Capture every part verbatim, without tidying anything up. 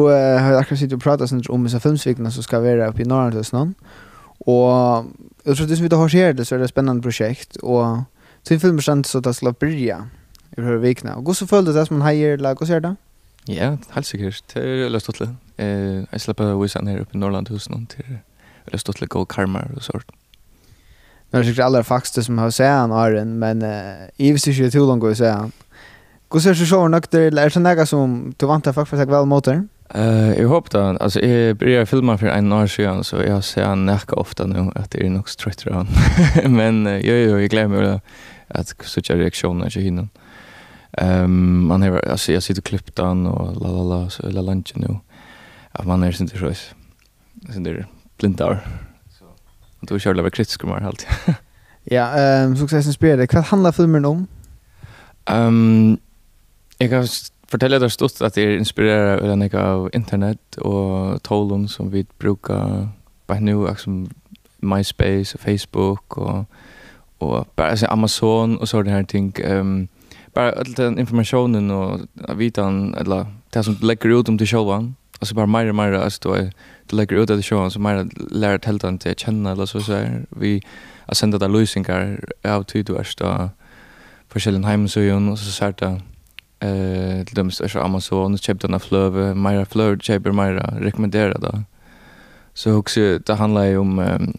Og eg havi akkurát sitið og prátað sånn um hesa filmsvikuna sum skal vera uppi í Norðurlandahúsinum. Og eg trúgvi, sum vit hava hoyrt her, so er tað eitt spennandi prosjekt, og tín filmur stendur so, tað skal byrja yvir vikuna. Og hvussu følir tú tað, sum ein heiður, ella hvussu er tað? Ja, heilt sikkurt. Tað er øgiliga stuttligt. Eh, eg slapp at vísa hann her uppi í Norðurlandahúsinum. Tað er øgiliga stuttligt, góðir karmar og sovorðið. Nú er tað sikkurt allar fakstu sum hava sæð hann, Arin, men, eh, eg visti ikki, at tú longu hevur sæð hann. Hvussu ert tú sjálvur, nøgdur, ella er tað nakað sum tú væntar, fólk fara at taka væl ímóti? Eh, eg hopi tað. Altso, eg byrjaði at filma fyri einum ári síðan, so eg havi sæð hann nakað ofta nú, at eg eri nokk so troyttur av honum. Men, eh, jú, jú, eg gleði meg øgiliga at síggja reaktiónirnar hjá hinum. Ehm, man hevur, altso, eg havi sitið og klipt hann og la, la, la, so øgiliga leingi nú. At man er sindur soleiðis, sindur blindaður. So, og tú ert ikki øgiliga kritiskur meir, haldi eg. Ja, ehm, so skal eg spyrja teg, hvat handlar filmurin um? Ehm, eg kann s-, fortelja tær stutt at eg eri inspireraður øgiliga nógv av internet og tólum sum vit brúka beint nú, akkurát sum MySpace og Facebook og, og bara, altso, Amazon og sovorðnar her ting. Ehm, bara øll tann informatiónin og vitan, ella tað sum tú leggur út um teg sjálvan, altso, bara meira og meira, altso, tú, tú leggur út av tær sjálvan, so meira lærir teldan teg at kenna, ella so, so er, við at senda tær lýsingar av tí tú ert á forskelligum heimasíðum, og so sært tú, eh, til dømis, ert á Amazon, og keypir eina fløgu, meira fløgur tú keypir, meira rekommenderar tað. So hugsi eg, tað handlar jú um, ehm,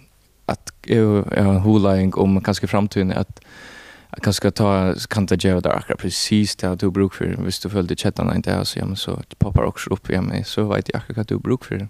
at eg, eg havi eina hugleiðing um kanska í framtíðini at, at kanska tá kann tað geva tær akkurát presist tað tú hevur brúk fyri. Viss tú følir teg keddan ein dag, so, ja, men so poppar okkurt upp, ja, men so veit eg akkurát hvat tú hevur brúk fyri.